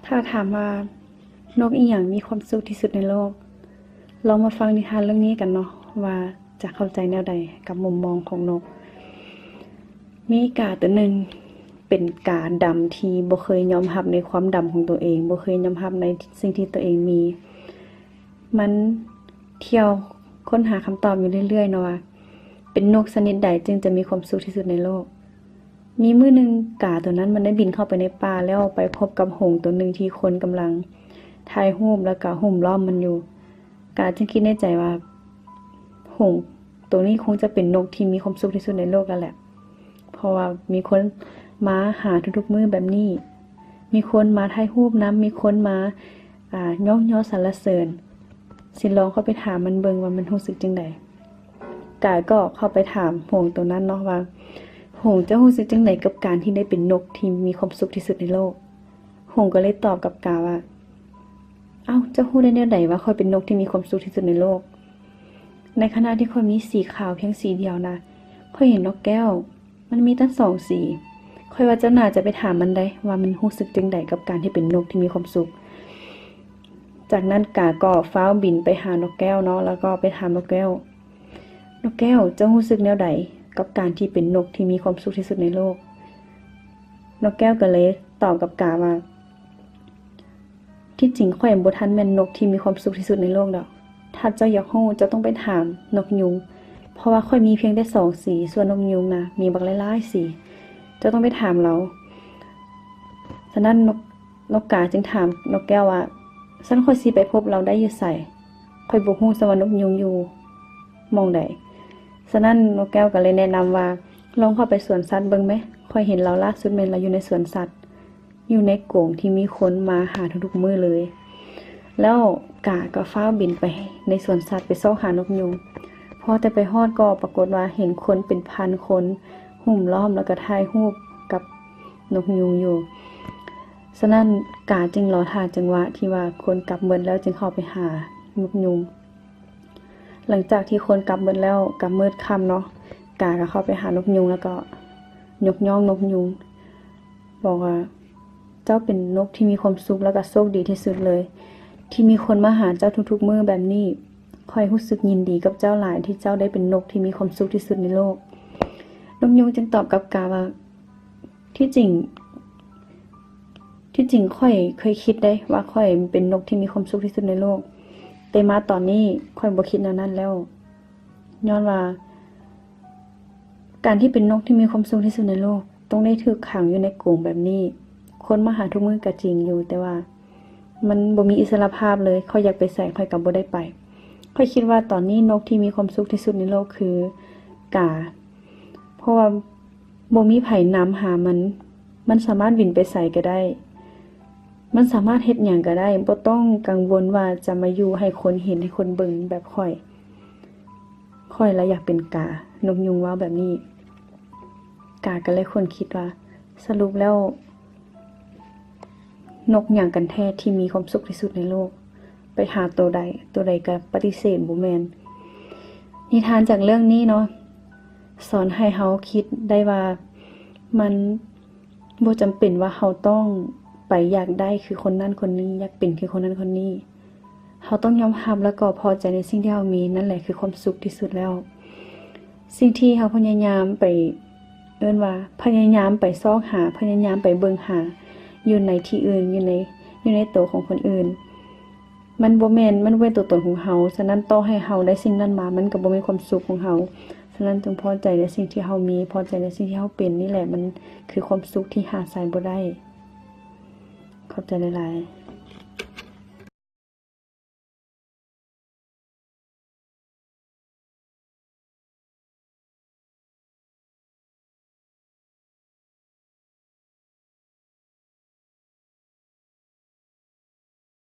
ຖ້າຖາມວ່ານົກອີ່ຫຍັງມີຄວາມສຸກທີ່ສຸດໃນໂລກ, ລອງມາຟັງນິທານເລື່ອງນີ້ກັນເນາະ ວ່າຈະເຂົ້າໃຈແນວໃດກັບມຸມມອງຂອງນົກ. ມີກາຕົວໜຶ່ງເປັນກາດຳທີ່ບໍ່ເຄີຍຍອມຮັບໃນຄວາມດຳຂອງຕົວເອງ, ບໍ່ເຄີຍຍອມຮັບໃນສິ່ງທີ່ຕົວເອງມີ. ມັນທ່ຽວຄົ້ນຫາຄຳຕອບຢູ່ເລື້ອຍໆເນາະວ່າ ເປັນນົກຊະນິດໃດຈຶ່ງຈະມີຄວາມສຸກທີ່ສຸດໃນໂລກ. ມີມື້ໜຶ່ງ ກາຕົວນັ້ນມັນໄດ້ບິນເຂົ້າໄປໃນປ່າ ແລ້ວໄປພົບກັບຫົງຕົວໜຶ່ງທີ່ຄົນກຳລັງຖ່າຍຮູບ ແລ້ວກໍຫຸ້ມລ້ອມມັນຢູ່. ກາຈຶ່ງຄິດໃນໃຈວ່າ ຫົງໂຕນີ້ຄົງຈະເປັນນົກທີ່ມີຄວາມສຸກທີ່ສຸດໃນໂລກແລ້ວແຫຼະ ເພາະວ່າມີຄົນມາຫາທຸກໆມື້ແບບນີ້, ມີຄົນມາຖ່າຍຮູບນຳ, ມີຄົນມາ ອາ ຍ້ອງຍໍສັນລະເສີນ. ຊິລອງເຂົ້າໄປຖາມມັນເບິ່ງວ່າມັນຮູ້ສຶກຈັ່ງໃດ. ກາກໍເຂົ້າໄປຖາມຫົງໂຕນັ້ນເນາະວ່າ ຫົງ ເຈົ້າຮູ້ສຶກຈັ່ງໃດກັບການທີ່ໄດ້ເປັນນົກທີ່ມີຄວາມສຸກທີ່ສຸດໃນໂລກ? ຫົງກໍເລີຍຕອບກັບກາວ່າ ເອົ້າ ເຈົ້າຮູ້ໄດ້ແນວໃດວ່າຂ້ອຍເປັນນົກທີ່ມີຄວາມສຸກທີ່ສຸດໃນໂລກ? ໃນຂະນະທີ່ຂ້ອຍມີສີຂາວພຽງສີດຽວນະ, ຂ້ອຍເຫັນນົກແກ້ວ ມັນມີຕັ້ງສອງສີ. ຂ້ອຍວ່າເຈົ້າໜ້າຈະໄປຖາມມັນໄດ໋ ວ່າມັນຮູ້ສຶກຈັ່ງໃດກັບການທີ່ເປັນນົກທີ່ມີຄວາມສຸກ. ຈາກນັ້ນກາກໍຟ້າວບິນໄປຫານົກແກ້ວເນາະ ແລ້ວກໍໄປຖາມນົກແກ້ວ, ນົກແກ້ວ ເຈົ້າຮູ້ສຶກແນວໃດກັບການທີ່ເປັນນົກທີ່ມີຄວາມສຸກທີ່ສຸດໃນໂລກ? ນົກແກ້ວກໍເລີຍຕອບກັບກາວ່າ ທີ່ຈິງຂ້ອຍບໍ່ທັນແມ່ນນົກທີ່ມີຄວາມສຸກທີ່ສຸດໃນໂລກດອກ. ຖ້າເຈົ້າຢາກຮູ້ ເຈົ້າຕ້ອງໄປຖາມນົກຍຸງ, ເພາະວ່າຂ້ອຍມີພຽງແຕ່ສອງສີ, ສ່ວນນົກຍຸງນະ ມີບັກຫຼາຍໆສີ. ເຈົ້າຕ້ອງໄປຖາມລາວ. ສະນັ້ນນົກ ນົກກາຈຶ່ງຖາມນົກແກ້ວວ່າ ຊັ້ນຂ້ອຍຊິໄປພົບລາວໄດ້ຢູ່ໃສ? ຂ້ອຍບໍ່ຮູ້ຊ້ຳວ່ານົກຍຸງຢູ່ໝ່ອງໃດ. ສະນັ້ນນົກແກ້ວກໍເລີຍແນະນຳວ່າ ລອງເຂົ້າໄປສວນສັດເບິ່ງແມ, ຂ້ອຍເຫັນລາວລ່າສຸດແມ່ນລາວຢູ່ໃນສວນສັດ ຢູ່ໃນກົງທີ່ມີຄົນມາຫາທຸກໆມື້ເລີຍ. ແລ້ວກາກໍຟ້າວບິນໄປໃນສວນສັດໄປຊອກຫານົກຍຸງ. ພໍແຕ່ໄປຮອດກໍປາກົດວ່າເຫັນຄົນເປັນພັນຄົນຫຸ້ມລ້ອມ ແລ້ວກໍຖ່າຍຮູບກັບນົກຍຸງຢູ່. ສະນັ້ນກາຈຶ່ງລໍຖ້າຈັງຫວະທີ່ວ່າຄົນກັບໝົດແລ້ວຈຶ່ງເຂົ້າໄປຫານົກຍຸງ. ຫຼັງຈາກທີ່ຄົນກັບໝົດແລ້ວ ກໍມືດຄ່ຳເນາະ, ກາກໍເຂົ້າໄປຫານົກຍຸງ ແລ້ວກໍຍົກຍ້ອງນົກຍຸງ ບອກວ່າ ເຈົ້າເປັນນົກທີ່ມີຄວາມສຸກ ແລ້ວກໍໂຊກດີທີ່ສຸດເລີຍ ທີ່ມີຄົນມາຫາເຈົ້າທຸກໆມື້ແບບນີ້. ຂ້ອຍຮູ້ສຶກຍິນດີກັບເຈົ້າຫຼາຍ ທີ່ເຈົ້າໄດ້ເປັນນົກທີ່ມີຄວາມສຸກທີ່ສຸດໃນໂລກ. ນົກຍຸງຈຶ່ງຕອບກັບກາວ່າ ທີ່ຈິງ ທີ່ຈິງຂ້ອຍເຄີຍຄິດເດ້ວ່າຂ້ອຍເປັນນົກທີ່ມີຄວາມສຸກທີ່ສຸດໃນໂລກ, ແຕ່ມາຕອນນີ້ຂ້ອຍບໍ່ຄິດແນວນັ້ນແລ້ວ. ຍ້ອນວ່າການທີ່ເປັນນົກທີ່ມີຄວາມສຸກທີ່ສຸດໃນໂລກ ຕ້ອງໄດ້ຖືກຂັງຢູ່ໃນກົງແບບນີ້. ຄົນມາຫາທຸກມື້ກໍຈິງຢູ່, ແຕ່ວ່າມັນບໍ່ມີອິດສະຫຼະພາບເລີຍ. ຂ້ອຍຢາກໄປໃສ ຂ້ອຍກໍບໍ່ໄດ້ໄປ. ຂ້ອຍຄິດວ່າຕອນນີ້ນົກທີ່ມີຄວາມສຸກທີ່ສຸດໃນໂລກຄືກາ. ເພາະວ່າບໍ່ມີໃຜນຳຫາມັນ, ມັນສາມາດບິນໄປໃສກໍໄດ້, ມັນສາມາດເຮັດຫຍັງກໍໄດ້, ບໍ່ຕ້ອງກັງວົນວ່າຈະມາຢູ່ໃຫ້ຄົນເຫັນ, ໃຫ້ຄົນເບິ່ງແບບຂ້ອຍ. ຂ້ອຍລະຢາກເປັນກາ, ນົກຍຸງເວົ້າແບບນີ້. ກາກໍເລີຍຄົ້ນຄິດວ່າ ສະຫຼຸບແລ້ວ ນົກຫຍັງກັນແທ້ທີ່ມີຄວາມສຸກທີ່ສຸດໃນໂລກ? ໄປຫາໂຕໃດ, ໂຕໃດກໍປະຕິເສດບໍ່ແມ່ນ. ນິທານຈາກເລື່ອງນີ້ເນາະ ສອນໃຫ້ເຮົາຄິດໄດ້ວ່າ ມັນບໍ່ຈຳເປັນວ່າເຮົາຕ້ອງໄປຢາກໄດ້ຄືຄົນນັ້ນຄົນນີ້, ຢາກເປັນຄືຄົນນັ້ນຄົນນີ້. ເຮົາຕ້ອງຍອມຮັບ ແລ້ວກໍພໍໃຈໃນສິ່ງທີ່ເຮົາມີ, ນັ້ນແຫຼະຄືຄວາມສຸກທີ່ສຸດແລ້ວ. ສິ່ງທີ່ເຮົາພະຍາຍາມໄປ ເອີ້ນວ່າພະຍາຍາມໄປຊອກຫາ, ພະຍາຍາມໄປເບິ່ງຫາຢູ່ໃນທີ່ອື່ນ, ຢູ່ໃນ, ຢູ່ໃນໂຕຂອງຄົນອື່ນ, ມັນບໍ່ແມ່ນ, ມັນບໍ່ແມ່ນຕົວຕົນຂອງເຮົາ. ສະນັ້ນ ຕໍ່ໃຫ້ເຮົາໄດ້ສິ່ງນັ້ນມາ, ມັນກໍບໍ່ແມ່ນຄວາມສຸກຂອງເຮົາ. ສະນັ້ນ ຈົ່ງພໍໃຈໃນສິ່ງທີ່ເຮົາມີ, ພໍໃຈໃນສິ່ງທີ່ເຮົາເປັນ, ນີ້ແຫຼະມັນຄືຄວາມສຸກທີ່ຫາໃສບໍ່ໄດ້. ຂອບໃຈຫຼາຍໆ.